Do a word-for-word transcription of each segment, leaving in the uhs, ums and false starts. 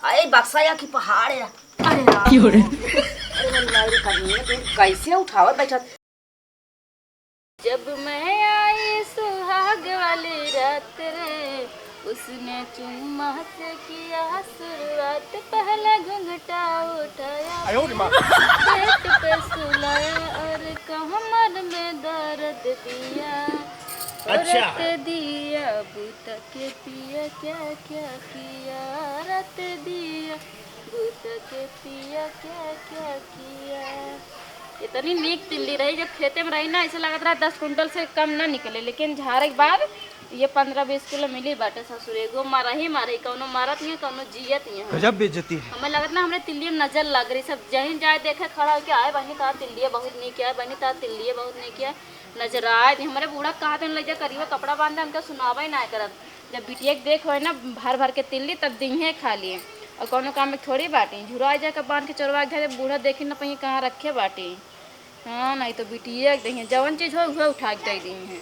अरे बक्सा या कि पहाड़ है? अरे राम। क्यों रे? अरे मेरी माई रे, कन्हैया, तू कैसे उठावत बैठत? जब मैं आई सुहाग वाली रात रे, उसने चुम्मा से किया शुरुआत, पहला घुंघटा उठाया, आयो रे माँ। पेट पे सुलाया और कमर में दर्द दिया। अच्छा। रत दिया बूता के पिया क्या क्या किया, रत दिया बूता के पिया क्या क्या किया। इतनी नीक तिल्ली रही, जब खेते में रही ना, ऐसे लगत रहा दस कुंटल से कम ना निकले, लेकिन झारे के बाद ये पन्द्रह बीस किलो मिली बाटे ससुर। एगो मरही मरही, कौनो मरत नहीं, कौनो जियत नहीं। गजब बेइज्जती है। हमें लगत ना हमरे तिल्ली में नजर लग रही, सब जहीं जाए देखे खड़ा होके, "आए बहिनी, तार तिल्लिया बहुत नीक है, बहिनी, तार तिल्लिया बहुत नीक है।" नजर आए थे। हमरे बूढ़ा कहत हैं, "ले जा करियो कपड़ा बांध दे, हमका सुनावे ना करब।" जब बिटिया के देख होए ना भर भर के तिल्ली, तब दिहे खा लिए। और कौनो काम में थोड़ी बाटी, झुरा जाके बांध के चोरवा के धरे, बूढ़ा देखी ना पइहे कहाँ रखे बाटी। हाँ, नहीं तो बिटिया के दइहें, जवन चीज हो, उहे उठा के दे दइहें।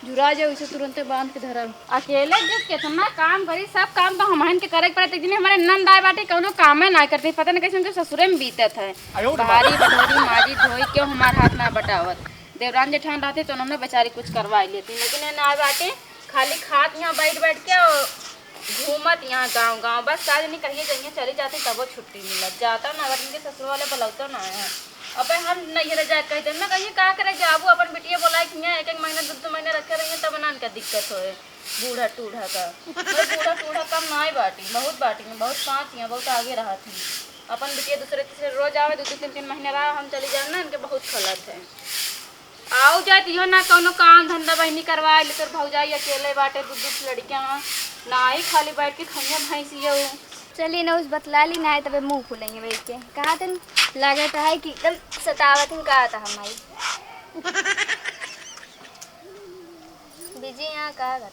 झुरा जाए, उसे तुरंते बांध के धरल। अकेले जो कितना काम करी, सब काम तो हमहन के करे के पड़त। एक दिन हमारे नंद आए बाटे, कौनो कामे ना करते, पता नहीं कैसे उनके ससुरे में बीतत है। आयो रे बाप। बहारी, बटोरी, माजी, धोई, क्यों हमार हाथ ना बटावत। देवरान जेठान रहते तो उन्होंने बेचारी कुछ करवा लेती, लेकिन ये ना आए बाटे, खाली खात यहाँ बैठ बैठ के और घूमत यहाँ गाँव गाँव, बस का जानी कहिए जइए चली जाती तबो छुट्टी मिलत। जाता ना, अगर इनके ससुर वाले बुलावतो ना है। अब हम नैहर जाए कह देम ना, कहिए का करे जाबू, अपन बिटिया बोलाए कि यहाँ एक एक महीना, दो दो महीना रखे रहिए, तब ना इनका दिक्कत होए बूढ़ा टूढ़ा का। अरे बूढ़ा टूढ़ा कम ना आए बाटी, बहुत बाटी में, बहुत पाँच यहाँ बहुत आगे रहत हैं। अपन बिटिया दूसरे तीसरे रोज आवे, दो दो तीन तीन महीना रहा, हम चली जाए ना, इनके बहुत खलत है। आउ जात इहो ना कौनो काम धंधा बहिनी करवा ले, तोर भौजाई अकेले बाटे, दू दू लड़कियां हैं, ना ही खाली बैठ के खइया भैंसिया हो। चली ना उस बतला ली ना है, तबे मुंह फुलाइए बैठ के। कहा तन लागत है कि एकदम सतावत हन, कहा था हमारी। बिजी यहाँ कहा था।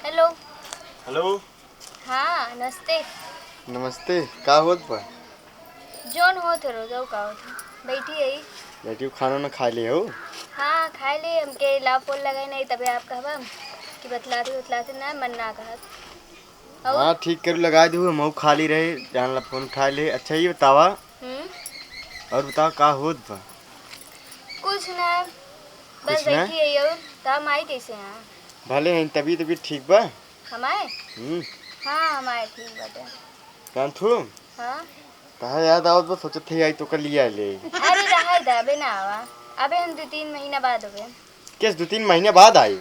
हेलो। हेलो। हाँ, नमस्ते। नमस्ते, का होत बा? जौन होत है रोजऊ का होत है। बैठी है। बैठी हो, खाना ना खा ले हो? हाँ, खाए ले, हमके लाभ पोल लगाए नहीं, तबे आप कहबा कि बतलाती उतलाती ना, मन ना कहत। और? हाँ, ठीक करू, लगा दू, हम खाली रहे, जान ला फोन उठा ले। अच्छा, ये बतावा, हम्म? और बताओ, का होत बा? कुछ ना, बस कुछ ना? बैठी है। और ता माई कैसे हैं? भले हैं, तबीयत, तबीयत ठीक बा? हमारे? हम्म। हाँ, हमारे ठीक बाटे। कांथू? हाँ? कहाँ याद आवत बा, सोचत है आई तो कर लिया ले। अरे रहाई दा, अबे ना आवा, अबे हम दो तीन महीना बाद होबे। किस दो तीन महीने बाद आई?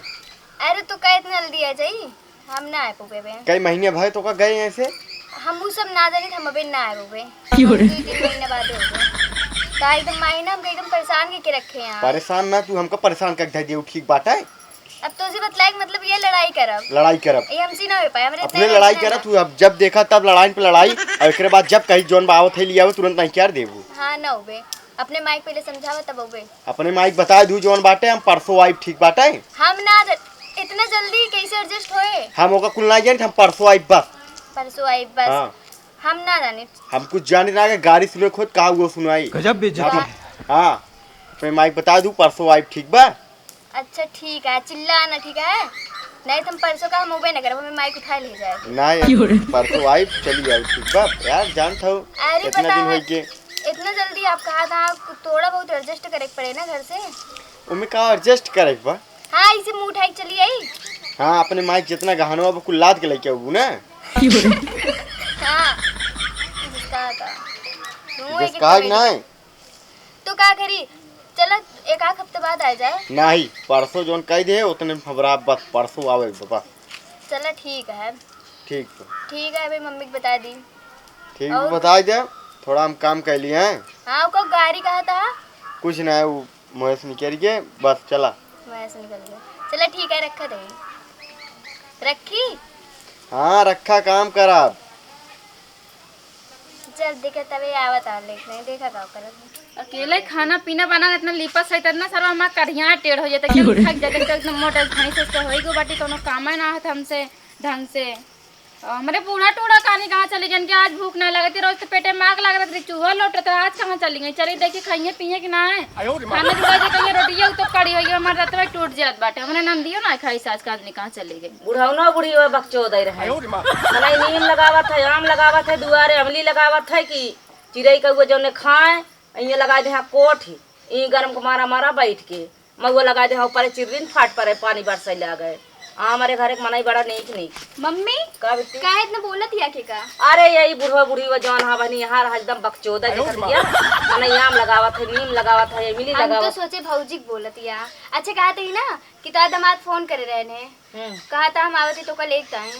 अरे तो का इतना जल्दी आ जाई? हम ना आए पउबे बे। कई महीने भय तो का गए ऐसे? हम उ सब ना जानी, हम अबे ना आए पउबे। क्यों रे? दो तीन महीने बाद होबे। का एकदम मायना हमके एकदम परेशान के, के रखे हैं। परेशान ना, तू हमका परेशान कर दे दियो, ठीक बात है? अब तो उसे बतलाए के मतलब ये लड़ाई करब। लड़ाई करब। ये हमसे ना हो पाए, हमरे अपने इतना लड़ाई इतना करब, ना। तू अब जब देखा तब लड़ाई पे लड़ाई, और एकरे बाद जब कहीं जौन बावत है लिया, तुरंत नहीं क्या देबू। हाँ, ना होबे। अपने माइक पहले समझावा तब होबे। अपने माइक बता दू जौन बाटे, हम परसों आइब, ठीक बाटे? हम ना ज-, इतना जल्दी कैसे एडजस्ट होए? हम ओका कुल ना जानित, हम परसों आइब बस। परसों आइब बस। हाँ। हम ना जानित। हम कुछ जानित ना, गाड़ी सुने खुद का वो सुनाई। गजब बेइज्जती हाँ। है। हाँ। अपने माइक बता दू, परसों आइब, ठीक बा? अच्छा ठीक है, चिल्ला ना, ठीक है? नहीं तो हम परसों का हम उबे ना करब, हमें माइक उठा ले जाए। नहीं, क्यों रे? परसों आइब, चली आइब, ठीक बा? यार, जानत हो, अरे इतना पता दिन है, होई के। इतना जल्दी आप कहा था, आपको थोड़ा बहुत एडजस्ट करे के पड़े ना घर से। ओमे का एडजस्ट करे के बा? हाँ, इसे मुंह उठाई के चली आई। हाँ, अपने माइक जितना गहनवा बा, कुल लाद के लेके आबू ना। हाँ, जिसका था। तू जस एक कहा एक कि नहीं? तो का करी? चला, एक आध हफ्ते बाद आ जाए। नहीं, परसों जौन कह दे, उतने में हमरा बस परसों आवे के बा, बस। चला, ठीक है। ठीक बा। ठीक है, अबे मम्मी के बता दी। ठीक बा, और? बता दे, थोड़ा हम काम कर लिए हैं। हाँ, ओका गाड़ी कहा था? कुछ ना है, वो महेश निकल के, बस चला। महेश निकल गया। चला, ठीक है, रखा दे। रखी? हाँ, रखा, काम करा। चल, देखा तबे आवत आ, लेट नहीं देखा का करत। अकेले खाना पीना बना, इतना लिपा सहित इतना सारा हमार करिया टेढ़ हो जाता, क्यों एकदम रे? थक जाता, एकदम मोटा भैंस से होई गो बाटी, कोनो कामे ना होत हमसे ढंग से। हमरे बूढ़ा टूढ़ा कानी कहाँ चली गइन कि आज भूख ना लगती, रोज तो पेटे में आग लागत रही, चूहा लोटत रहा, आज कहाँ चली गई? चली देखी खाइए पिए कि ना है। खाना जुड़ा जे कहिए रोटिए तो कड़ी होइए, हमार रतवा टूट जात बाटे। हमरे नंदियो ना खाई सास काजनी कहाँ चली गई। बुढ़ौनो बुढ़ी हुए बकचोदे रहे। अयो रे माँ। मने नीम लगावत है, आम लगावत है, दुआरे अमली लगावत है कि चिड़ै कौआ जौने खाए, इहे लगाइ देहा कोठी, ई गरम के मारा मारा बैठ के, महुआ लगाइ देहा ऊपर चिर्रिन फाट परे, पानी बरसै लागे। आ, हमरे घरे के मनई बड़ा नीक नीक। मम्मी, का बेटी? काहे इतना बोलत हिया के का? अरे, यही बुढ़वा बुढ़ी वा जौन हा बहनी, यहाँ रहा एकदम बकचोदा अयो जैसा रे माँ। दिया। मनई आम लगावत है, नीम लगावत है, इमली हम तो लगावत। सोचे भौजी के बोलत हिया। अच्छा, कहत ही ना कि तोहार दामाद फोन करे रहने, हम्म। कहा था हम आवत ही तो कल एक ताई।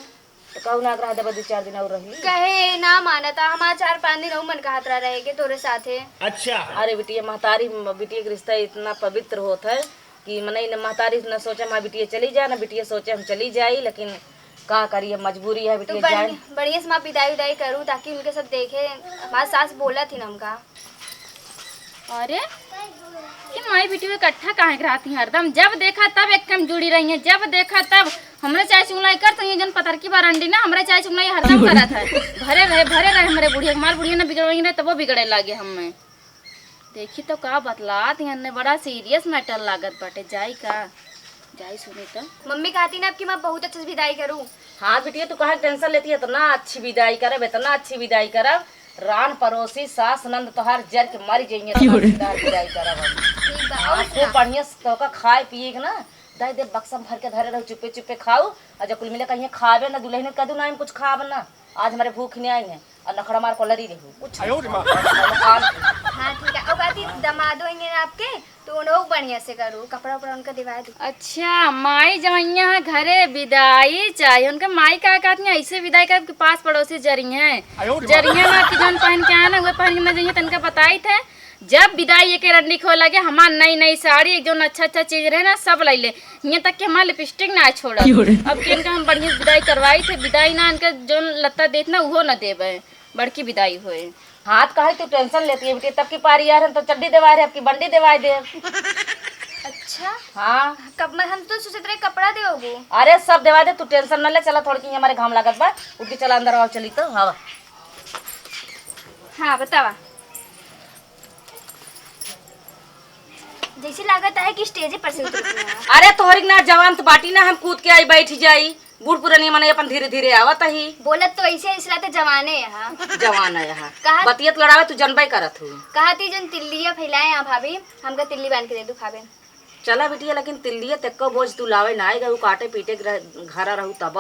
तो कहू ना रह देबा, दू चार दिन और रही। कहे ना मानता, हमार चार पाँच दिन और मन कहत रहा रहे के तोरे साथे। अच्छा। अरे बिटिया, महतारी, बिटिया के रिश्ता इतना पवित्र होत है कि मनई न महतारी न सोचे हमार बिटिया चली जाए, न बिटिया सोचे हम चली जाई, लेकिन का करी, अब मजबूरी है तो बिटिया जाए। बढ़िया, बढ़िया से माँ विदाई उदाई करू, ताकि उनके सब देखे। हमार सास बोलत ही ना हमका। अरे, ये माई बेटी इकट्ठा काहे के रहती हैं हरदम? जब देखा तब एक कम जुड़ी रही हैं, जब देखा तब हमरे चाहे चुगलाई करत हैं, जन पतरकी बरंडी ना, हमरे चाहे चुगलाई हरदम करत है। भरे रहे, भरे रहे हमरे बुढ़िया, हमार बुढ़िया ना बिगड़वाई रहे, तबो बिगड़े लागे हमें। देखी तो का बतलात हैं, बड़ा serious matter लागत बाटे। जाई का? जाई सुनी तो। मम्मी कहती ना, अब की माँ बहुत अच्छे से विदाई करू। हाँ बिटिया, तू काहे tension लेती है? इतना अच्छी विदाई करब, इतना अच्छी विदाई करब, रान पड़ोसी सास नंद तोहार जर के मर जइहें, इतना अच्छी तोहार विदाई करब हम। ठीक बा, हाँ, और खूब सुना। बढ़िया से तोहका खाए पिए के ना, दे दे बक्सा में भर के धरे रहू, चुप्पे चुप्पे खाऊ, और जब कुल मिले कहिए खाबे ना, दुल्हन कह दू ना, हम कुछ खाब ना, आज हमरे भूख नहीं आई है, और नखड़ा मार को लड़ी रहू, कुछ आयो रे माँ। हाँ ठीक है, और कहती दमादो आएंगे ना आपके, तो उन्हों बढ़िया से करू, कपड़ा उपड़ा उनका दिवा दू। अच्छा, माई जवैया है घरे, विदाई चाही। उनके माई का कहत हैं, ऐसे विदाई करब कि पास पड़ोसी जरी हैं। आयो रे माँ। जरी हैं ना कि जौन पहन के आए ना, उहे पहन के न जइहें, तनका बताई थे। जब विदाई एके रंडी खो लगे, हमार नई नई साड़ी, एक जौन अच्छा अच्छा चीज रहे ना, सब लइ ले। हियाँ तक कि हमार lipstick ना छोड़ा। क्यों रे? अब कि इनका हम बढ़िया से विदाई करवाई थे, विदाई ना इनका जौन लत्ता देत ना, उहो न देबे। बड़की विदाई होए। हाँ, त काहे तू tension लेती है बेटी? तब की पारी यार, हम तो चड्डी देवाए रहे, अब की बंडी देवाए दे। अच्छा? हाँ। कब मैं, हम तो सोचत रहे कपड़ा देबू। अरे, सब देवाए दे, तू tension न ले। चला, थोड़ी की हमारे घाम लागत बा, उठ के चला अंदर आओ, चली तो। हाँ। हाँ, बतावा। जैसे लागत है कि stage पर से उतर के आया। अरे, तोहरी ना जवान त बाटी ना, हम कूद के आई, बैठ जाई। बूढ़ पुरानी मने अपन धीरे धीरे आवत ही। बोलत तो ऐसे, ऐसे लागत जवाने यहाँ। जवान है यहाँ। कहा? बतियत लड़ावे तू जनबे करत हूँ। कहा थी जन तिल्लिया फैलाए यहाँ भाभी, हमका तिल्ली बांध के दे दू खाबे। चला बिटिया, लेकिन तिल्लिया तेक्को बोझ तू लावे ना आएगा, वो काटे पीटे के रह-, घरा रहू तब।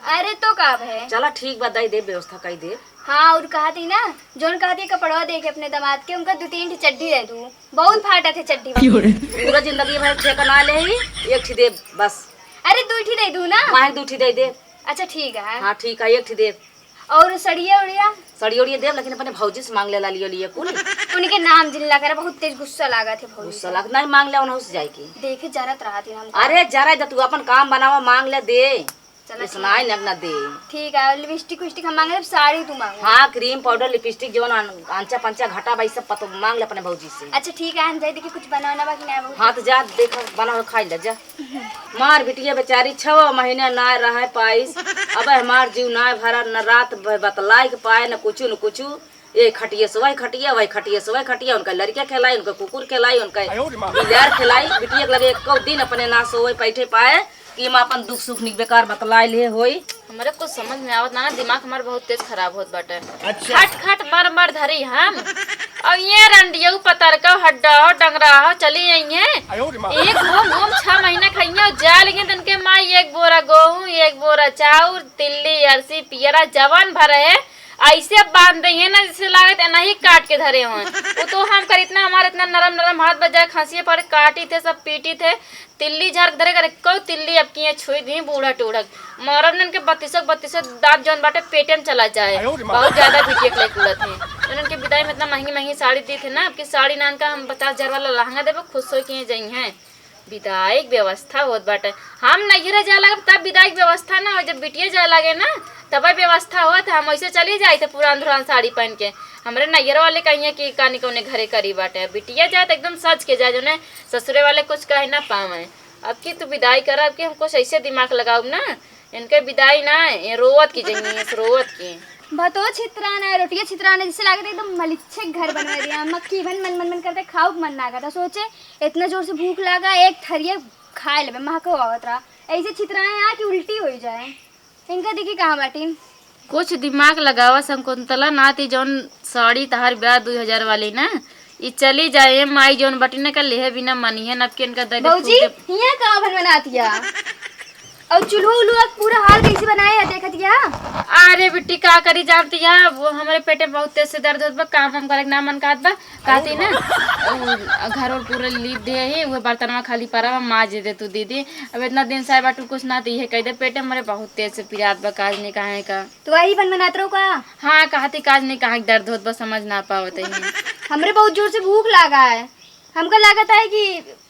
अरे तो का भे? चला ठीक बा, दई दे, व्यवस्था कई दे। हाँ, और कहा थी ना, जौन कहा थी कपड़वा दे के अपने दामाद के, उनका दू तीन ठी चड्ढी दे दू, बहुत फाटा थे चड्ढी। पूरा जिंदगी भर ठेका ना ले ही, एक ठी दे बस। अरे दू ठी दे दू ना। वहाँ दू ठी दे दे। अच्छा ठीक है। हाँ ठीक है, एक ठी दे। और सड़िया उड़िया? सड़िया उड़िया देब, लेकिन अपने भौजी से मांग ले ला लियो लिए कुल। उनके नाम जिन ला करे, बहुत तेज गुस्सा लागा थे भौजी गुस्सा से। लाग, नहीं मांग ले, उन्हों से जाए के। देखे जरत रहा थी हम। अरे जरा दे, तू अपन काम बनावा, मांग ले दे। चला ऐसा ठीक। नहीं नग ना दे। ठीक है, lipstick विस्टिक हम मांगे, साड़ी तू मांगो। हाँ, cream powder, lipstick, जौन अन-, अंचा पंचा घटा भाई सब पतो मांग ले अपने भौजी से। अच्छा ठीक है, हम जाए देखी कुछ बनाना बा कि नहीं बहू? हाँ, तो जा देख, बना और खाई ले जा। मार बिटिया बेचारी छव महीने ना रहे पाइस, अब हमार जीव ना भरा, न रात ब-, बतलाए के पाए, न कुछ, न कुछ। ये खटिया से वही खटिया, वही खटिया से वही खटिया, उनका लड़का खेलाई, उनका कुकुर खेलाई, उनका आयो रे माँ। बिलार खेलाई। बिटिया के लगे एको दिन अपने ना सोए बैठे पाए कि हम अपन दुख सुख निक बेकार बतलाए ले होई। हमरे कुछ समझ में आवत ना, दिमाग हमार बहुत तेज खराब होत बाटे। अच्छा। खट खट मर मर धरी हम। और ये रंडियऊ पतर का हड्डा हो, डंगरा हो, चली आई है। आयो रे माँ। ये घूम घूम छह महीना खाइए और जा लगे तनके माई एक बोरा गेहूं, एक बोरा चाउर, तिल्ली, अरसी, पियरा, जवान भरे है। ऐसे बांध रही है ना, जैसे लागत है नहीं काट के धरे हों। वो तो हम कर इतना, हमारे इतना नरम नरम हाथ बजाए, खांसी पर काटी थे, सब पीटी थे, तिल्ली झाड़ के धरे करे, कौ तिल्ली अब किए छुई दी बूढ़ा टूढ़क। मरब नन के बत्तीसक बत्तीसक दांत जौन बाटे पेटे में चला जाए। आयो रे माँ। बहुत ज्यादा बिटिया के लेके उड़त है। उन्हन के विदाई में इतना महंगी महंगी साड़ी दी थे ना, अब की साड़ी नान का हम पचास हजार वाला लहंगा देबो, खुश हो किए जाई हैं। विदाई के व्यवस्था होत बाटे। हम नैहरे जाए लागब तब विदाई के व्यवस्था ना हो, जब बिटिया जाए लागे ना तब व्यवस्था होत है। हम ऐसे चली जाई थे पुरान धुरान साड़ी पहन के। हमरे नैहर वाले कहिए कि कानी कौने घरे करी बाटे, बिटिया जाए तो एकदम सज के जाए, जौने ससुरे वाले कुछ कहे ना पावे। अब की तू विदाई कर, अब की हम कुछ ऐसे दिमाग लगाउब ना इनके विदाई ना, ये रोवत की जइहें, ये रोवत की। भातो छितराना है, रोटिया छितराना, जैसे लागत है एकदम मलिच्छे के घर बनवा दिया। मक्खी बन मन, मन, मन करते, खाऊ के मन ना करता। सोचे, इतना जोर से भूख लागा, एक थरिया खाए लेबे, महको आवत रहा। ऐसे छितराए आ कि उल्टी हो जाए। इनका देखी कहाँ बाटी। कुछ दिमाग लगावा शकुंतला, ना ती जौन साड़ी तहार ब्याह दुई हजार वाली ना, ई चली जाए, माई जौन बाटी ना, का लेहे बिना मनिहे, नबके इनका दे दे, भौजी, फूक दे। हियाँ का भनभनातिया? और चूल्हो उल्हो पूरा हाल कैसे बनाए है, देखत या? अरे बिट्टी, का करी जानती है, वो हमरे पेटे में बहुत तेज से दर्द होत बा, काम हम करे के ना मन कहत बा, कहती ना, उ, घर और पूरा लीप दे ही, वो बर्तनवा खाली पड़ा बा, माज दे तू दीदी। अब इतना दिन से आए बाटू, कुछ ना ती है, कह दे, पेटे में हमरे बहुत तेज से पिरात बा, काज नहीं कहे का। तो वही भनभनात रहो का? हाँ, कहती काज नहीं कहे के दर्द होत बा, समझ ना पावत है। हमरे बहुत जोर से भूख लागा है। हमका लागत है कि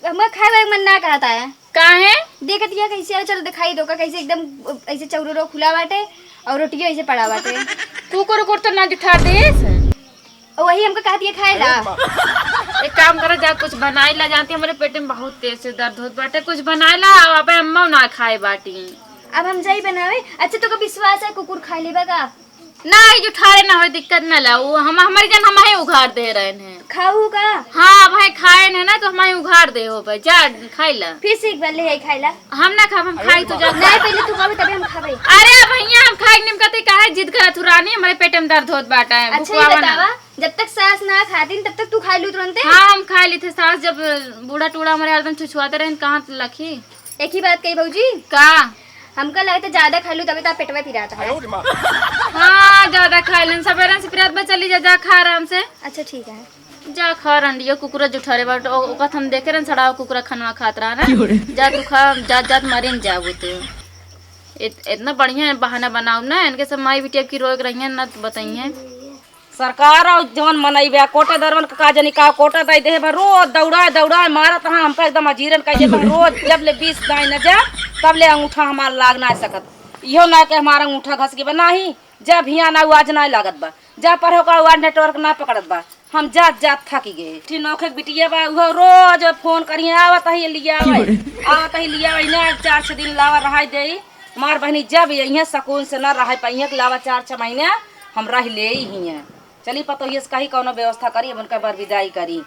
हमका खाए वाए के मन ना कहत है। काहे? देखत या कैसे है, चलो दिखाई दो का, कैसे एकदम ऐसे चौरो खुला बाटे और रोटियो ऐसे पड़ा बाटे। कुकुर उकुर तो ना जुठा देस। और वही हमका कहत या खाए ला। एक काम करो, जा कुछ बनाई ला, जानती हमरे पेट में बहुत तेज से दर्द होत बाटे, कुछ बनाई ला, अब अबे अम्मा ना खाए बाटी। अब हम जाई बनावे। अच्छा, तोका विश्वास है कुकुर खा लेबा का? ना, ई जुठारे ना होए, दिक्कत ना ला। वो हम, हमारी जान हम ही उघार दे रहे हैं। खाऊ का? हाँ, अब है खाए न ना, तो हम ही उघार दे हो भाई। जा, खाई ला। फिर से एक बार ले आई खाई ला। हम ना खाब, हम खाई तो जा। नहीं, पहले तू खाबे, तभी हम खाबे। अरे भैया, हम खाए निमकते काहे जिद करत हु रानी, हमारे पेट में दर्द होत बाटा है, अच्छा, भुकवा ये बना। बतावा, जब तक सास ना खातिन, तब तक तू खा लू तुरंते? हाँ, हम खा ली थे। सास जब बूढ़ा टूढ़ा हमारे हरदम छुछुआते रहे, कहाँ लखी? एक ही बात कही भौजी। का? हमका लगता ज्यादा खा लू तबे तो पेटवा पिरात है। हाँ, ज्यादा खा लेन, सवेरे से पिरात बा, चली जा, जा खा आराम से। अच्छा, ठीक है। जा खा रंडियो, कुकुरा जुठरे बाट, ओ-, ओकत हम देखे रहन, सड़ावा कुकुरा खनवा खात रहा ना। क्यों रे? जा तू खा, जात जात मरे न जाबू तू। इत-, इतना बढ़िया बहाना बनाऊ ना, इनके सब माई बिटिया की रोक रही है ना, तो बताइए। सरकार और जवन मनई बा, कोटेदारवन का का जानी का कोटा दई देहे बा, रोज दौड़ाए, दौड़ाए मारत रहा, हमका एकदम अजीरन कह देता। रोज जब ले बीस दाई न जा, तब ले अंगूठा हमार लाग ना सकत। इहो ना के हमार अंगूठा घस के बा, नाही, जब हियाँ ना, उ आज ना लागत बा, जा पर होका, उ आज network ना पकड़त बा, हम जात जात थकी गए। ठीक नौखे के बिटिया बा, उहो रोज फोन करिए, आवत ही लिया आवै, आवत ही लिया आवै, ना चार छह दिन लावा रहाई देई, हमार बहिनी जब यहीं सुकून से ना रह पाइए, लावा चार छह महीने हम रह ले ही हैं। चली पतोहिए से कही कौनो व्यवस्था करी, अब उनका बर विदाई करी।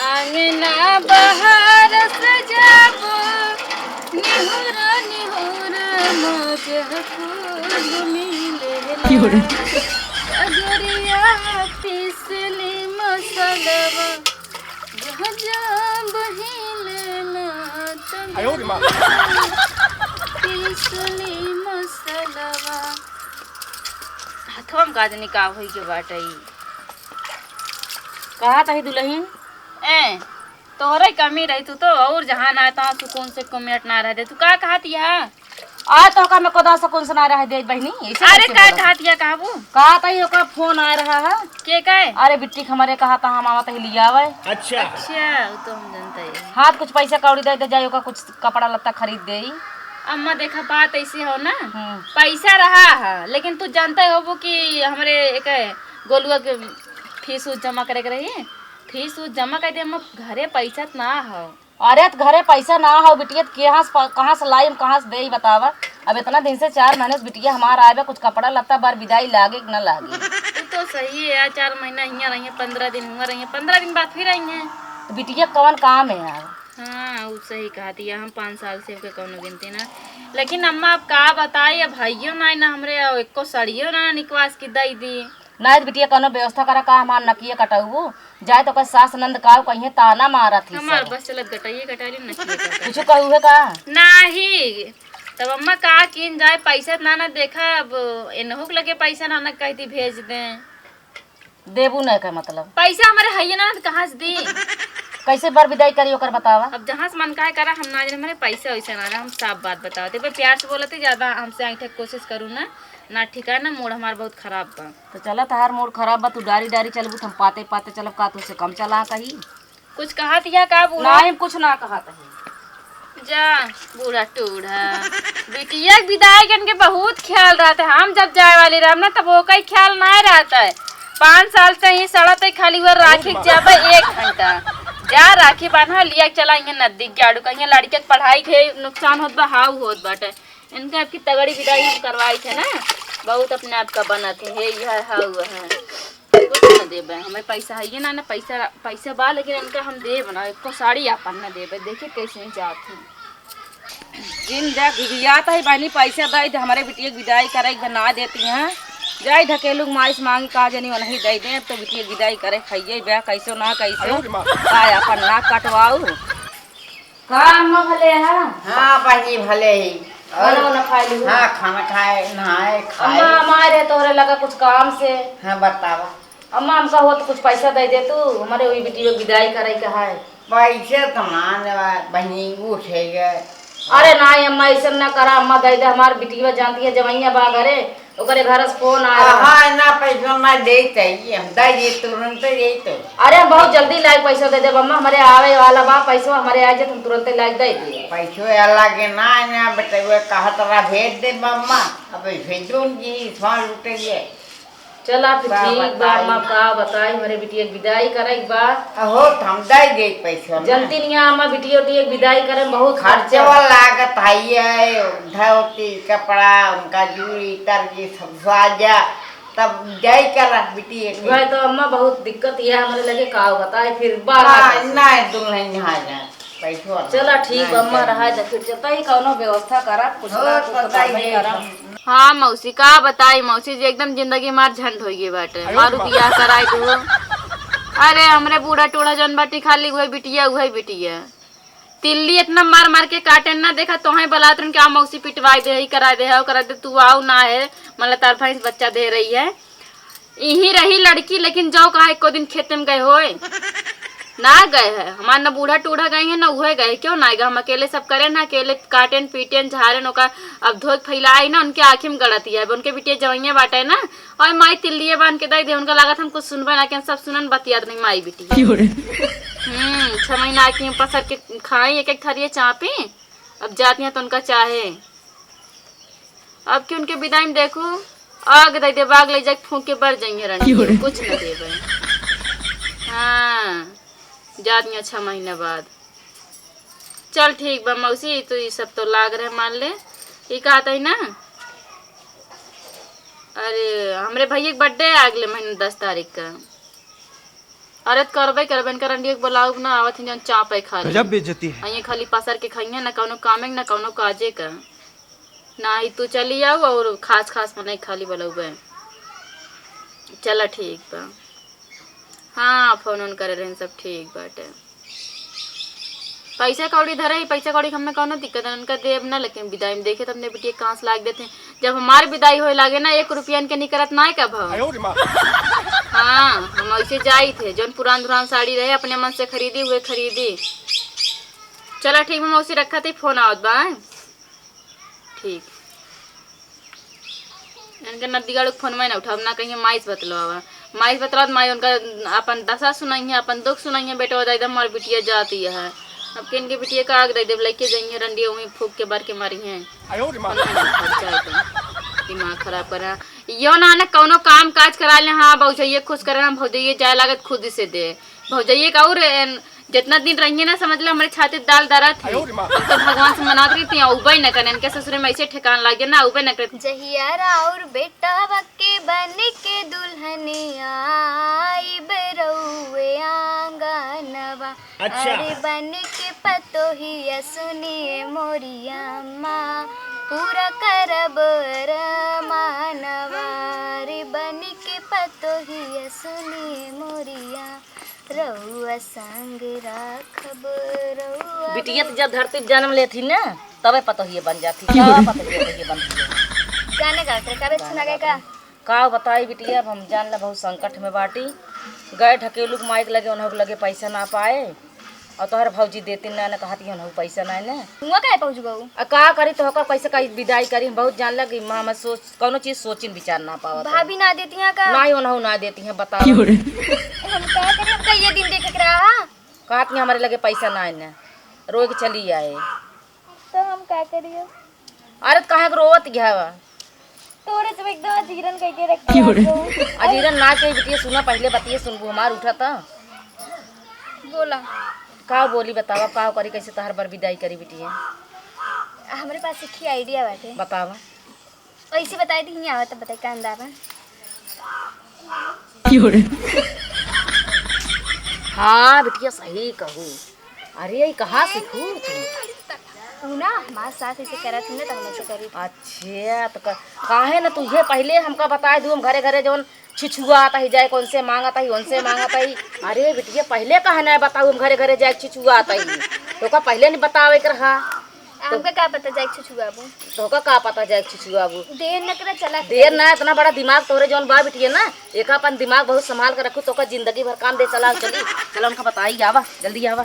आंगना बहार सजाबो, निहुरा निहुरा मजहकुल मिलेला। की हो रे? अजोरिया पिसली मसलवा, जहाँ जहाँ बहिलेला, आयो रे माँ। पिसली मसलवा। हथवा में का जानी का होई के बाटे ई। कहा तही दुलहिन? ए, तोहरे कमी रही, तू तो और जहाँ ना तहाँ सुकून से एको मिनट ना रह दे। तू का कहत या? आ तो का मैं कदा सुकून से ना रह दे बहिनी, ऐसे अरे कैसे का बोलत? कहत या कहबू? कहा तही ओकर फोन आ रहा है। के का है? अरे बिट्टी के हमरे कहा था हम आवत ही लिया आवे। अच्छा। अच्छा, वो तो हम जानते हैं। हाँ, तो कुछ पैसा कौड़ी दे दे जाई, ओकर कुछ कपड़ा लत्ता खरीद देई। अम्मा, देखा, बात ऐसे हो ना, हम्म। पैसा रहा है, लेकिन तू जानते होबू कि हमरे एक गोलुआ के फीस उस जमा करे के रही, फीस उस जमा कर दे, हम घरे पैसा त ना हो। अरे, त घरे पैसा ना हो बिटिया, त कहाँ से प-, कहाँ से लाई, हम कहाँ से देई, बतावा। अब इतना दिन से, चार महीने से बिटिया हमार आए बा, कुछ कपड़ा लत्ता बर विदाई लागे कि ना लागे? तू तो सही है यार, चार महीना हियाँ रही है, पन्द्रह दिन हुआ रही है, पन्द्रह दिन बाद फिर आई है। तो बिटिया कौन काम है यार? हाँ, उ सही कहत हिया, हम पाँच साल से ओके कौनो गिनती ना। लेकिन अम्मा, अब का बताई, अब हइयो ना, ना हमरे, अउ एको सड़ियो ना निकवास की दई दी। ना, बिटिया, कौनो व्यवस्था करा, का हमार नकिया कटउबू? जाए तो ओकर सास नंद काव कहिए, ताना मारत ही हमार सब। बस चलत गटइये कटाली, नकिया कटाली। कुछ कहू है का? नाही, तब अम्मा का कीन जाए, पैसा ना, ना देखा, अब एनहू के लगे पैसा ना, ना कहती भेज दें। देबू नहीं का मतलब? पैसा हमारे हइये ना, तो कहाँ से दी? कैसे बर विदाई करी ओकर बतावा? अब जहाँ से मन काहे करा, हम ना जाने, हमारे पैसा वैसा ना रहा, हम साफ बात बताओ। ते पे प्यार से बोलते, ज्यादा हमसे ऐंठे के कोशिश करू ना, ना ठीक है ना, मूड हमार बहुत खराब बा। तो चला, तहार मूड खराब बा, तू डारी डारी चलबू, तो हम पाते पाते चलब, का तुझसे कम चला कही? कुछ कहत हिया का बूढ़ा? नाही, कुछ ना कहत है। जा, बूढ़ा टूढ़ा। बिटिया के विदाई के इनके बहुत ख्याल रहत है। हम जब जाए वाली रहब ना, तब ओका ही ख्याल ना रहत है। पाँच साल से ही सड़त है, खाली हुआ राखी के जाबे एक घंटा। जा, राखी बांधा, लिया के चला इहाँ नदी के आड़ू, कहीं लड़के के पढ़ाई के नुकसान होत बा, हाउ होत बाटे। इनका आपकी तगड़ी विदाई हम करवाई थे ना, बहुत अपने आप का बनत है, हे यह है, वो है। कुछ ना देबे, हमें पैसा है ये ना, ना पैसा, पैसा बा, लेकिन इनका हम देब ना, एको साड़ी आपन ना देबे। देखिए कैसे ही जात है। जिन जा घिघियात है बहनी, पैसा दे दे, हमारे बिटिया के विदाई करे के ना देती हैं। जाई ढकेलू के माई से मांगी का जनी, उन्हीं दे दे, तो बिटिया के विदाई करे खाइए बे, कैसो ना कैसो। आयो रे माँ। का आपन नाक कटवाऊ। का अम्मा भले है? हाँ बहिनी भले ही। और खाना वाना खाए लू? हाँ, खाना खाए, नहाए, खाए। अम्मा, हमारे तोरे लगा कुछ काम से। हाँ, बतावा। अम्मा, हमका होत कुछ पैसा दे दे तू, हमारे वही बिटिया के विदाई करे के है। पैसे तो ना लेवा, बहिनी उठे गए। अरे ना अम्मा, ऐसे ना करा अम्मा, दे दे, हमार बिटिया जानती है, जवैया बा घरे, ओकरे घर से फोन आया। हाँ, ना पैसा ना दे चाहिए, हम दे दे, तुरंत दे तो। अरे हम बहुत जल्दी लाए पैसा दे देब अम्मा, हमारे आवे वाला बा पैसा, हमारे आ जाए, हम तुरंत लाए दे दे। पैसो अलग ना, ना बेटवा कहा तरा भेज दे अम्मा, अब भेजूंगी, इस बार लुटेंगे। चला फिर बा, ठीक बा, बताई। अम्मा का बताई, हमरे बिटिया के विदाई करे के बा। अहो, त हम दे दे पैसा ना। जनती नहीं अम्मा, बिटिया उटिया के विदाई करे में बहुत खर्चे खर्चा। वाला लागत है, ये धोती, कपड़ा, उनका जूड़ी, तरजी, सब साजा, तब जाई करा बिटिया के। वह तो अम्मा बहुत दिक्कत ये हमरे लगे का बताई, फिर बाहर ना, से। ना दुल्हन यहाँ जाए, पैसो ना। चला ठीक नहीं बा, अम्मा जाए। रहा दे, फिर जतई कौनो व्यवस्था करा, कुछ हो, ना कुछ तो पता ही करबे है। करा। हाँ मौसी, का बताई मौसी जी, एकदम जिंदगी मार झंड होइए बाटे। अरे मारू बाप। बियाह कराई दो। अरे हमरे बूढ़ा टूढ़ा जौन बाटी, खाली उहे बिटिया, उहे बिटिया। तिल्ली इतना मार मार के काटे ना, देखा तोहे बलात रहन के आ मौसी पिटवाई दे, ई कराई दे, ओ कराई दे, तू आओ ना है, मतलब तार भैंस बच्चा दे रही है। इही रही लड़की, लेकिन जाओ कहा एको दिन खेते में गए होए? ना गए है। हमार ना बूढ़ा टूढ़ा गए हैं, ना उहे गए। क्यों ना गए? हम अकेले सब करें ना, अकेले काटेन, पीटेन, झारेन, ओका अब धोए के फैलाई ना, उनके आँखी में गड़त ही है। अब उनके बिटिया जवैया बाटे ना, और माई तिल्लिये बांध के दे दे, उनका लागत हम कुछ सुनबे ना, कि हम सब सुनन बतियात नहीं माई बिटिया। क्यों रे? हम्म, छह महीना आँखी में पसर के खाई, एक एक थरिये चापी, अब जाती हैं तो उनका चाहे। अब कि उनके विदाई में देखू, आग दे दे, बाग ले जाके फूंक के बर जाइए रंडी, क्यों रे? कुछ न देबे। हाँ, जात में छह महीना बाद। चल ठीक बा मौसी, तू ई सब तो लाग रहे मान ले। ई कहत है ना, अरे हमरे भैया के बर्थडे है अगले महीने दस तारीख का। अरे त करबे करबे, इनका रंडिया के बोलाउब ना, आवत हैं जौन चापे खाली। गजब बेइज्जती है। आ ये खाली पसर के खइहें, ना कौनो कामे के, ना कौनो काजे का। ना ही तू चली आऊ और खास खास मने खाली बोलाउबे। चला ठीक बा। हाँ, फोन ओन करे रहन, सब ठीक बाटे। पैसा कौड़ी धरे ही, पैसा कौड़ी के हमें कौनो दिक्कत है, उनका देब ना, लेकिन विदाई में देखे त अपने बिटिया कांस लाग देते हैं। जब हमार विदाई होए लागे ना, एक रुपया इनके निकरत ना है का भाव। आयो रे माँ। हाँ, हम ऐसे जाई थे, जौन पुरान धुरान साड़ी रहे, अपने मन से खरीदी, हुए खरीदी। चला ठीक बा मौसी, रखा थे, फोन आवत बा, हैं? ठीक। इनके नद्दी गाड़ू के फोन में ना उठाओ, ना कहीं माई से बतलवावा। माई से बतलवा, माई उनका अपन दशा सुनाई है, अपन दुख सुनाई है, बेटवा दे दे, हमार बिटिया जाती है। अब किन के बिटिया का आग दे दे, लेके जाइए रंडिया, वहीं फूंक के बर के मारी हैं। आयो रे माँ। फोन में ना उठाओ, जाए दे। दिमाग खराब करा। यो ना, ना कौनो काम काज करा ले, हाँ, भौजइये खुश करे, हम भौजइये जाए लागत खुद से दे। भौजइये का और, एन, जितना दिन रहिए ना, समझ ले, हमरे छाती दाल दरत है। आयो रे माँ। हम तो भगवान से मनात रही थी, उबे न करे, इनके ससुरे में ऐसे ठेकान लाग गया ना, उबे न करे। जहिया राउर बेटा के बन के दुल्हनिया आइब रउए आंगनवा। अच्छा। अरे बन के पतोहिया सुनिए मोरी अम्मा, पूरा करब अरमानवा। अरे बन के पतोहिया सुनिए मोरिया, रउआ संग राखब रउआ। बिटिया त जब धरती पे जन्म लेथी ना, तबे पतोहिए बन जाती, तबे पतोहिए, पतोहिए बनती है। गाने गावत रहे, तबे सुना गए का? का बताई बिटिया, अब हम जान ला बहुत संकट में बाटी। गए ढकेलू के माई के लगे, उन्हों के लगे पैसा ना पाए, और तोहर भौजी देती ना, ना कहती उन्हों पैसा ना ने। हुआ काहे पहुँच गऊ? आ का करी, तो होकर कैसे कही विदाई करी, हम बहुत जान ला कि माँ, मैं सोच, कौनो चीज सोचिन विचार ना पावत है। भाभी ना देती हैं का? ना ही उन्हों ना देती हैं, बताओ। क्यों रे? हम का करी, हमका ये दिन देखे के रहा। कहत नहीं हमारे लगे पैसा ना है ना, रोए के चली आए। तो हम का करियो? अरे तो काहे के रोवत गया बा? तोरे सब एकदम अजीरन कह के रख क्यों रे? अजीरन ना के बिटिया, सुना पहले बतिया सुनबू हमार, उठा त। बोला। का बोली बतावा, का करी, कैसे तहर बर विदाई करी बिटिया? हमरे पास एक ही idea बाटे। बतावा। ऐसे बताई दी, हियाँ आवा तब बताई, कान दाबा। क्यों रे? हाँ बिटिया, सही कहू। अरे, ई कहाँ सीखू तू? तू ना हमार सास ऐसे करत ही ना, तो हम ऐसे करी। अच्छा, तो क-, काहे ना तू ये पहिले हमका बताए दू, हम घरे घरे जौन छिछुआत ही जाए, कौन से मांगत ही, उनसे मांगत ही। अरे बिटिया, पहिले काहे ना बताऊ, हम घरे घरे जाए छिछुआत ही, तो का पहिले नहीं बतावे के रहा? हमका का पता जाए छिछुआबू। तोका का पता जाए छिछुआबू? देर न करा, चला। देर ना, इतना बड़ा दिमाग तोहरे जौन बा बिटिया ना, एका अपन दिमाग बहुत संभाल के रखू, तोका जिंदगी भर काम दे। चला चली, चला उनका बताई, आवा, जल्दी आवा।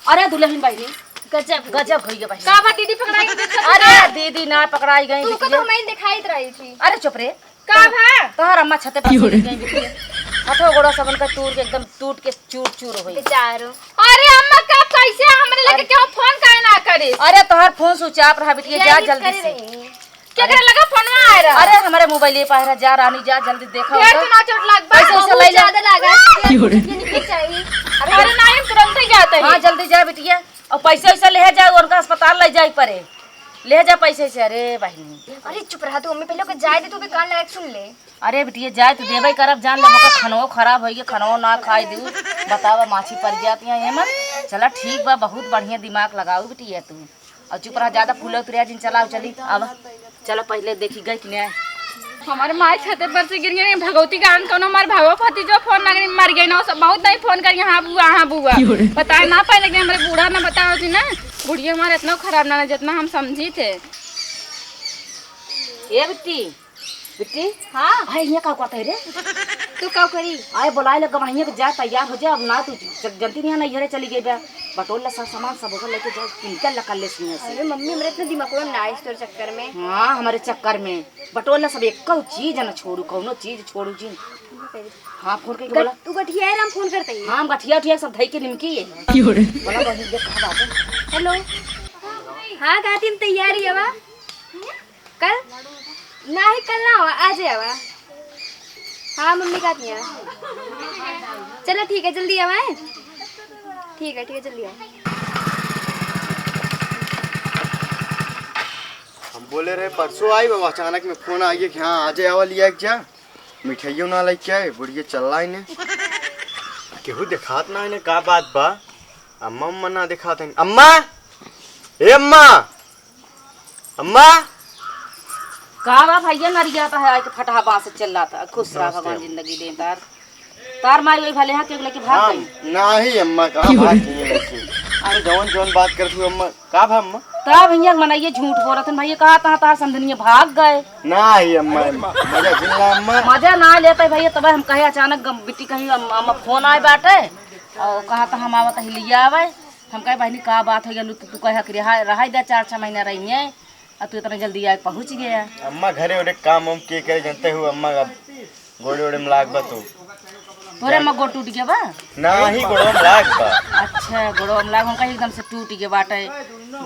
अरे दुल्हन बहिनी, गजब। गजब होई गए बहिनी। का बा दीदी, पकड़ाई गई? अरे दीदी ना पकड़ाई गई तू बिटिया। तो मैं दिखाई रही थी। अरे चुप रे। का भा? तोहर अम्मा छते पर से गिर गई बिटिया। हथो गोड़ो सब उनका टूट के एकदम टूट के चूर चूर होई। बेचारो। अरे अम्मा, का कैसे हमरे लगे अरे क्यों फोन काहे ना करे? अरे तोहर फोन स्विच ऑफ रहा बिटिया, जा जल्दी से। केकरे लगा फोनवा आए रहा? अरे हमरे मोबाइल पे आए रहा, जा रानी जा जल्दी देखा ढेर होगा। तो ना चोट लग बा। कैसे, कैसे बहुत लैला? ज्यादा लगा। ये नहीं चाहिए। अरे अरे नहीं, हम तुरंत ही जाते हैं। हाँ जल्दी जा बिटिया, और पैसे वैसे ले जाए, उनका अस्पताल ले जाए पड़े, ले जा पैसे से। अरे बहिनी। अरे चुप रहा तू, मम्मी पहले ओके जाए दे, तू भी कान लगा के सुन ले। अरे बिटिया, जाए तो देबे करब, जान ले, ओकर खनवो खराब होई, खनवो ना खाई दू। बतावा, माछी पड़ जाती है एमन। चला ठीक बा, बहुत बढ़िया दिमाग लगाऊ बिटिया तू। और चुप रहा, ज्यादा फूले उतरे जिन, चलाओ चली। अब चलो पहले देखी गई कि नहीं। हमारे माई छते पर से गिर गई, भगवती का आन कौनो हमारे भावा भतीजो फोन ना करी, मर गई ना, सब बहुत नहीं फोन करी, हाँ बुआ, हाँ बुआ। बताए ना पाए, लेकिन हमारे बूढ़ा ना बताओ थी ना, बुढ़िया हमारे इतना खराब ना, ना जितना हम समझी थे। ए बिट्टी, बिट्टी। हाँ। आए, हियाँ का कहत है रे? तू का करी? आए, बोलाए ले गवाहिया के जा, तैयार हो जा, अब ना तू ज-, जनती नहीं है, नैहरे चली गई बा। बटोर ले सब सामान, सब ओकर लेके जा, निकल ला कल्ले से हियाँ से। अरे मम्मी, हमरे इतना दिमाग ना आइस तोर चक्कर में। हाँ, हमारे चक्कर में। बटोर ले सब, एक्को चीज न छोड़ू, कौनो चीज छोड़ू जी। हाँ, फोन करके गट-, बोला। तू गठिया है, हम फोन करते ही। हाँ, हम गठिया उठिया सब धई के निमकी है। क्यों रे? बोला, बहिन, देख, कहाँ बात है? हेलो। हाँ, कातिम तैयारी है बा? कल? नाही, कल ना आवा, आज आवा। हाँ, मम्मी कहती है। चलो ठीक है, जल्दी आवा, हैं? ठीक है, ठीक है, जल्दी आवा। हम बोले रहे परसों आई बाबा, अचानक में फोन आ गया कि हाँ, आज आवा, लिया एक जा। मिठाइयों ना लेके आए, बुढ़िया चल रहा इन्हें। केहू देखात ना इन्हें, का बात बा? अम्मा, अम्मा ना देखात हैं। अम्मा! ए अम्मा! अम्मा! का बा भैया, नरिया तो है, आके फटहा बांस से चिल्लाता। खुश रहा, नमस्ते। भगवान जिंदगी दे तार। तार माई वही भले हाँ, के लेके भाग हाँ, गई। नाही अम्मा, कहाँ भाग गई है लड़की? अरे जौन, जौन बात करत हूँ अम्मा, का भा अम्मा? तब भैया मनइये झूठ बोलत हैं भैया, कहा तहाँ तार समधनिया भाग गए। नाही अम्मा, मजा जिन ला अम्मा। मजा ना लेते भैया, तब हम कहे अचानक गम-, बिट्टी कहीं अम-, अम्मा फोन आए बाटे, और कहा तो हम आवत ही लिया आवे। हम कहे, "बहिनी, का बात हो गया? तू, तू कहे कि रहा, रहा दे, चार छह महीना रही है, और तू इतना जल्दी आए पहुँच गया।" अम्मा, घरे उरे काम वाम के करे, जानते हो अम्मा, अब गोड़े ओड़े में लाग बा तू। तोरे अम्मा गोड़ टूट गया बा? नाही, गोड़वा में लाग बा। अच्छा, गोड़वा में लाग, हम कहे एकदम से टूट गया बाटे,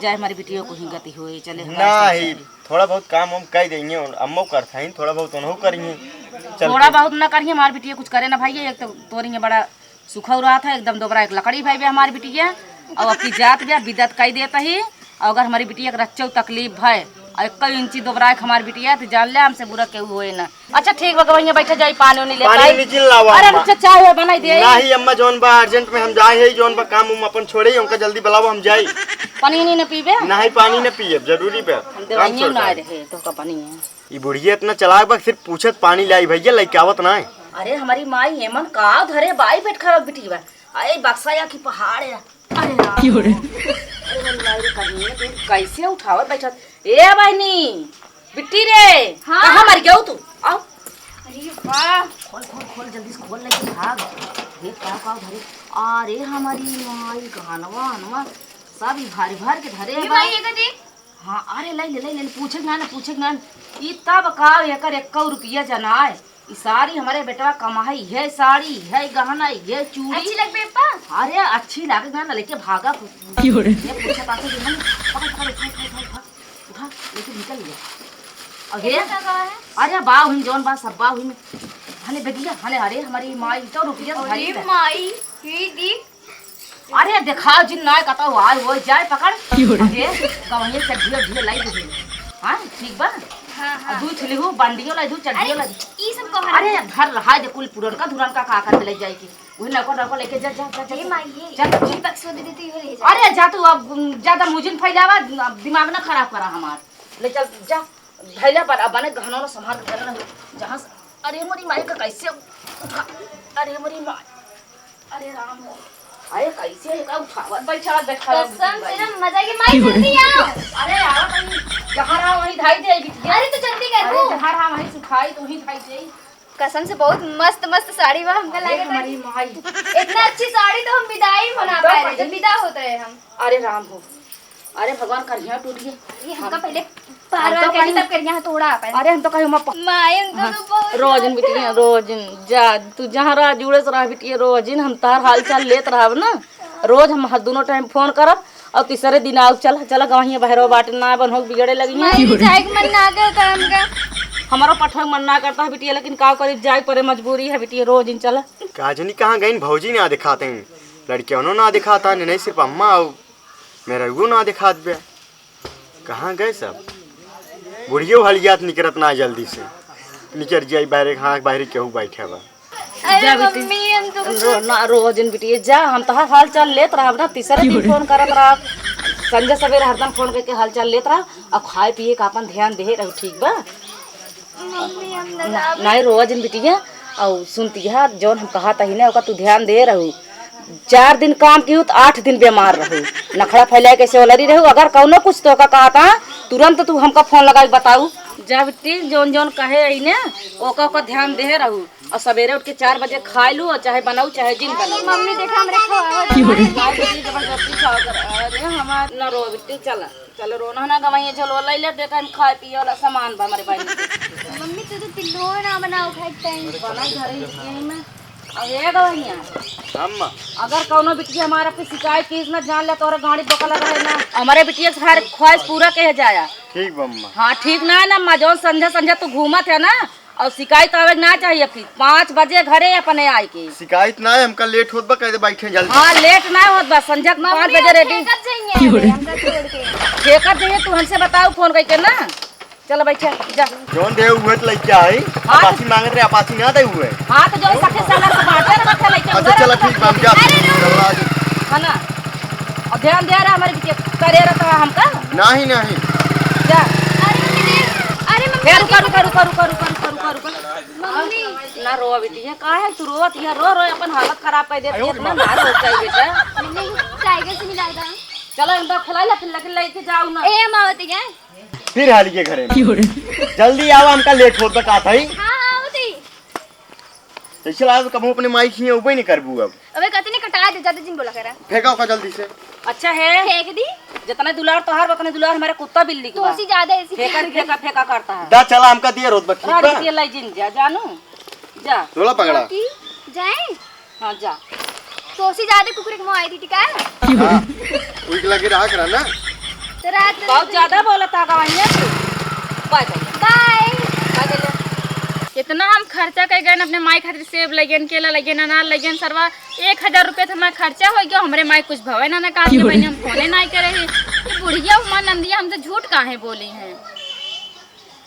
जाए हमारी बिटिया को ही गति होए, चले हमारे नाही, साथ चले। थोड़ा बहुत काम वाम कर देंगे, अम्मो करत हैं, थोड़ा बहुत उन्हों करेंगे। चल थोड़ा के। बहुत ना करिए, हमारी बिटिया कुछ करे ना भाई, एक तो तोरी बड़ा सुखौरात है, एकदम दोबरा एक लकड़ी भाई बे हमारी बिटिया, और अबकी जात बे बिदत कई देत ही, और अगर हमारी बिटिया के रच्चो तकलीफ है, और एक इंची दोबरा एक हमारी बिटिया, तो जान ले हमसे बुरा केहू होए ना। अच्छा ठीक बा, गवैया बैठे जाई, पानी उनी ले पानी पाई। उनी जिन लावा अरे अम्मा। रुक, चाय वाय बनाई दे। नाही अम्मा, जौन बा urgent में हम जाए है, जौन बा काम उम अपन छोड़े, उनका जल्दी बुलावा, हम जाई। पानी उनी न पीबे? नाही, पानी न पिए, जरूरी बा। हम काम दवाइयाँ छोड़ ना के। रहे, तो का पानी है? ई बुढ़िया इतना चालाक बा, सिर्फ पूछत पानी लाई भैया, लइके आवत ना है। अरे हमारी माई, एमन का धरे बाई, पेट खराब बिटी बा। अरे बक्सा या की पहाड़ है। अरे राम। क्यों रे? अरे हमारी माई रे, कन्हैया, तू कैसे उठावत बैठत? ए बहिनी, बिट्टी रे, हाँ। कहाँ मर गयो तू? आओ। अरे वाह। खोल, खोल, खोल, जल्दी से खोल, लेके भाग। देख का, का धरे। अरे हमारी माई, गहनवा, अनवा, सब ई भारी भार के धरे ये बा। भाई, ये का देख। हाँ, अरे, ले ले, ले ले, पूछे ना, ना, पूछे ना। ई तब का, एकर एक्को रुपया जनाए। ई सारी हमरे बेटवा कमाई है, साड़ी है, गहना है, चूड़ी। अच्छी लगबे, पप्पा? अरे, अच्छी लागे ना, ना, लेके भागा। क्यों रे? ये पूछे पाछे दिन में, पकड़, पकड़, उठा, उठा, उठा, उठा, उठा, लेके निकल गया। अरे, ये का, का है? अरे, बाव हिन, जौन बा, सब बाव हिन। हले बेगिया, हले, अरे, हमारी माई, तो रुपया तो अरे, भरी है। माई, ये दी। अरे देखाओ जिन ना कतौ आए वो जाए पकड़। अरे गवहिया चड्ढी उड्ढी लाई दे। हाँ ठीक बा। हाँ, हाँ। दू थली हूँ बंडियो लाई दू चड्ढियो लाई दू। ई सब कह रहा अरे घर रहा दे कुल पुरनका धुरनका का कर ले जाए के। वही नौकर नौकर लेके जा जा जा जा। ये माई ये चल, चल। बक्सो दे देती है ले जा। अरे जा तू अब ज्यादा मुजिन फैलावा। अब दिमाग ना खराब करा हमार। ले चल जा। धैले पर अब बने गहनों संभाल के धरे रहो। जहाँ से अरे मोरी माई का कैसे उठा। अरे मोरी माई। अरे राम हो। अरे कैसे एका उठावत बैठावत बैठावत कसम से ना मजा के माई जल्दी आओ। अरे आवा तनी। जहाँ रहा वहीं धाई दे बिटिया। अरे तू जल्दी कर अरे तू। जहाँ रहा वहीं सुखाई तू ही धाई दे। कसम से बहुत मस्त मस्त साड़ी बा हमका अरे लागत है। हमारी माई। इतना अच्छी साड़ी तो हम विदाई मना हम तो पाए रहे पहले जब विदा होते हैं हम। अरे राम हो। अरे भगवान करिया टूट गए। ये हमका हम पहले हम पार तो कहीं तब करिया थोड़ा अपन। अरे हम तो कहीं उमा प- माई हम तो हाँ, तो बहुत रोजिन बिटिया रोजिन जा। तू जहाँ रहा जुड़े से रहा बिटिया रोजिन हम तार हाल चाल लेत रहब ना। रोज हम हर दोनों टाइम फोन करब। और तीसरे दिन आओ चल चल गवहिया बहरो बाटे ना बन हो बिगड़े लगी है। माई जाए के मन ना करता हमका। हमारा पठवे के मन ना करता है बिटिया लेकिन का करी जाए परे मजबूरी है बिटिया रोजिन चल। का जनी कहाँ गइन भौजी ना दिखाते हैं। लड़कियों ना दिखाता नहीं सिर्फ अम्मा और मेरा वो ना दिखात बे। कहाँ गए सब? बुढ़ियो हलियात निकरत ना जल्दी से। निकर जाई बाहरे, हाँ, बाहरे केहू बैठे बा। अरे जा बेटी। मम्मी, हम तो रो, ना रो जिन बिटिया, जा, हम तोहार हाल चाल लेत रहब ना, तीसरे दिन फोन करत रहब। संझा सवेरे हरदम फोन करके हाल चाल लेत रहब, और खाए पिए का अपन ध्यान दे रहू, ठीक बा? मम्मी, हम ना ना, जाब। नहीं रोवा जिन बिटिया, और सुनतिया, जौन हम कहत ही ना, ओका तू ध्यान दे रहू। चार दिन काम किहू त आठ दिन बीमार रहू। नखड़ा फैलाए के सेवलरी रहू। अगर कौनो कुछ तोहका कहता, तुरंत तू हमका फोन लगाई बताऊ। जा बिट्टी, जौन जौन कहे अइने, ओका ओका ध्यान दे रहू। और सवेरे उठ के चार बजे खाए लू, और चाहे बनाऊ, चाहे जिन बनाऊ। मम्मी देखा हमरे खवावत है। खाए बिट्टी, जबरदस्ती खाओ कर। अरे हमार ना रो बिट्टी, चला। चलो रोना ना गवाइए, झोलवा ले ले, देखा हम खाए पिए वाला सामान बा हमारे भाई। मम्मी, तू तो तिल्लो ना बनाओ खाए टाइम। बना घरे ही यही में। अब ये गवाइया। अम्मा। अगर कौनो बिटिया हमारा पे शिकायत की ना जान ले, तोरे गाड़ी बकला रहे ना। हमारे बिटिया के हर ख्वाहिश पूरा कह जाया। ठीक बा अम्मा। हाँ, ठीक ना है ना अम्मा, जौन संझा संझा तू घूमत है ना, और शिकायत आवे के ना चाहिए फिर। पाँच बजे घरे अपने आए के। शिकायत ना है, हमका लेट होत बा, कह दे बैठे जल्दी। हाँ, लेट ना होत बा, संझा के पाँच मम्मी, बजे हम रेडी। फेंकत जाइए, हमका छोड़ के। फेंकत जाइए, तू हमसे बताऊ फोन करके ना। चल बैठे, जा। जौन दे उहे त लइका है। हाँ, अपाची मांगत रहे, अपाची ना दे उहे। हाँ, तो जौन सखे साला से बांटे ना, रखे लइका अच्छा, उधर चला रखे। ठीक बा, हम जा। अरे, रुक। चला, आ जा। है ना? और ध्यान दे रहा हमारे पीछे, करे रहता है हमका। नहीं, नहीं। जा। अरे, मम्मी, दे। अरे, मम्मी, ए, रुका, रुका, रुका। मम्मी। ना रो बेटी, ये का है? तू रोवत, ये रो, रो, अपन हालत खराब कर देती है, इतना ना रो चाहिए बेटा। मम्मी, टाइगर से मिला था। चलो, इनका खिला ले, फिर लेके, लेके जाओ ना। ए, हम आवत है। फिर हाली के घरे में। जल्दी आवा, हमका लेट होत बा, का था ही? हाँ, हाँ, आवत ही। जैसे लागत कबहूँ अपने माई खिए उबे नहीं करबू अब। अबे कतने कटा दे, ज्यादा जिन बोला करा। फेंका ओका जल्दी से। अच्छा है। फेंक दी। जितने दुलार तोहार, उतने दुलार हमारे कुत्ता बिल्ली के बा। तोसी ज्यादा ऐसी फेंका, फेंक दे। फेंका, फेंका करता है। दा चला, हमका दिए रोत बा, ठीक रात बा? के लाई जिन जा, जानू। जा। थोड़ा पकड़ा। बाकी जाए? हाँ, जा। तोसी ज्यादा कुकुर के मुआई दी, ठीक है? हाँ। उइक लगे रहा करा ना। तो रात बहुत ज्यादा बोलत है गवाइया तू। Bye, bye. Bye. Bye, bye. इतना हम खर्चा कर गए अपने माई खातिर, सेब लगियन, केला लगियन, अनार लगियन, सरवा एक हजार रुपया तो हमारा खर्चा हो गया। हमरे माई कुछ भवे ना, ना कहा कि बहनी हम फोने ना करे ही। ये बुढ़िया उमा नंदिया हमसे झूठ काहे बोली हैं?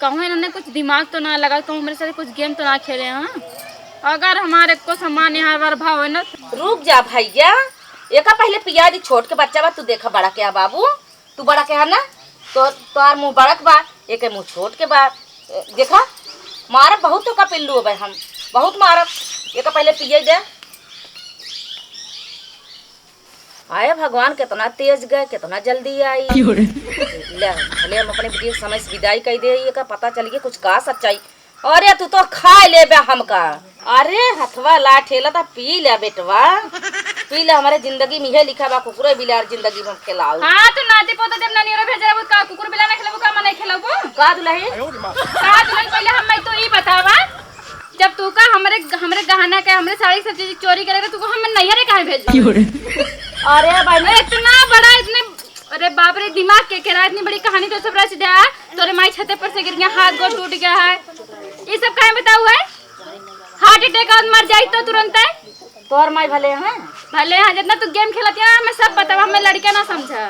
कहूँ इन्होंने कुछ दिमाग तो ना लगा, कहूँ मेरे साथ कुछ गेम तो ना खेले हैं? अगर हमारे को सामान यहाँ बार भाव है ना। रुक जा भैया, एका पहले पिया दी, छोट के बच्चा बा, तू देखा बड़ा के है बाबू, तू बड़ा के है ना, तो तोहार मुँह बड़क बा, एके मुँह छोट के बा, देखा मारब बहुत तो का पिल्लू बे हम, बहुत मारब, एका पहले पिए दे। आए भगवान, कितना तेज गए, कितना जल्दी आई। क्यों रे? ले, भले हम अपने बिटिया के समय से विदाई कर दे, ये का पता चल गया कुछ का सच्चाई। अरे तू तो खा ले बे हमका। अरे हथवा ला ठेला ता पी ले बेटवा, पी ले। हमारे जिंदगी में ये लिखा बा, कुकुरे बिलार जिंदगी में खेलाऊ। हाँ, तो नाती पोता जब ननियरो भेज रहा, का कुकुर बिलार ना खेलबू, का मने खेलबू? का दुलही? का दुलही, पहले हम मैं तो ई बतावा, जब तू का हमरे, हमरे गहना के, हमरे साड़ी सब चीज चोरी करे, तो तू का हम नैहरे काहे भेज? क्यों रे? अरे भाई, अरे इतना बड़ा, इतने, अरे बाप रे, दिमाग के केरा, इतनी बड़ी कहानी तो सब रच दे। तोरे माई छते पर से गिर गया, हाथ गोड़ टूट गया है, ये सब काहे बताऊ है? हार्ट अटैक और मर जाई तो तुरंत है। तोहर माई भले हैं? भले हैं, जितना तू game खेलत है, हमें सब पता बा, हमें लड़का ना समझा।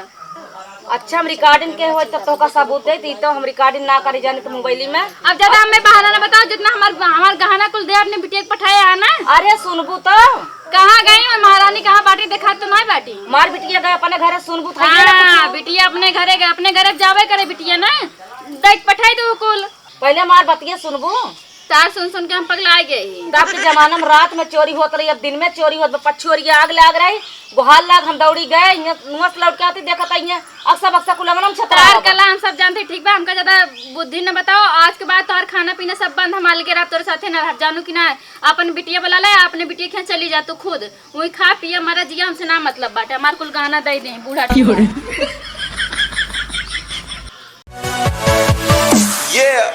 अच्छा, हम recording के होई तब तोहका सबूत देइत, ई तो हम recording ना करी जानी तो मोबाइली में। अब ज्यादा हमें बहाना ना बताओ, जितना हमार, हमार गहना कुल दे अपने बिटिया के पठाए है ना। अरे सुनबू तो। कहाँ गई हमार महारानी, कहाँ बाटी, देखात तो नहीं बाटी। हमार बिटिया गए अपने घरे, सुनबू तो है ना हाँ, कुछ। बिटिया अपने घरे गए, अपने घरे जावे करे बिटिया ना, देख पठाई दो कुल। पहले हमार बतिया सुनबू। तार सुन सुन के हम पगला गए ही। तब के जमाना में रात में चोरी होत रही, अब दिन में चोरी होत बा। पछुअरिया आग लाग रही, गोहार लाग, हम दौड़ी गए, हियां नुआ से लौट के आती, देखत हियां अक्सा बक्सा कुल अंगना में छतरा तार बा। कला हम सब जानते, ठीक बा, हमका ज्यादा बुद्धि न बताओ। आज के बाद तोहर खाना पीना सब बंद, हम अलगे रहब, तोरे साथे ना रहब, जानू कि ना? अपन बिटिया बुला ले, अपने बिटिया के यहाँ चली जा तू खुद, वही खा पिया मरा जिया, हमसे ना मतलब बाटे, हमार कुल गहना दे दे बूढ़ा। Yeah।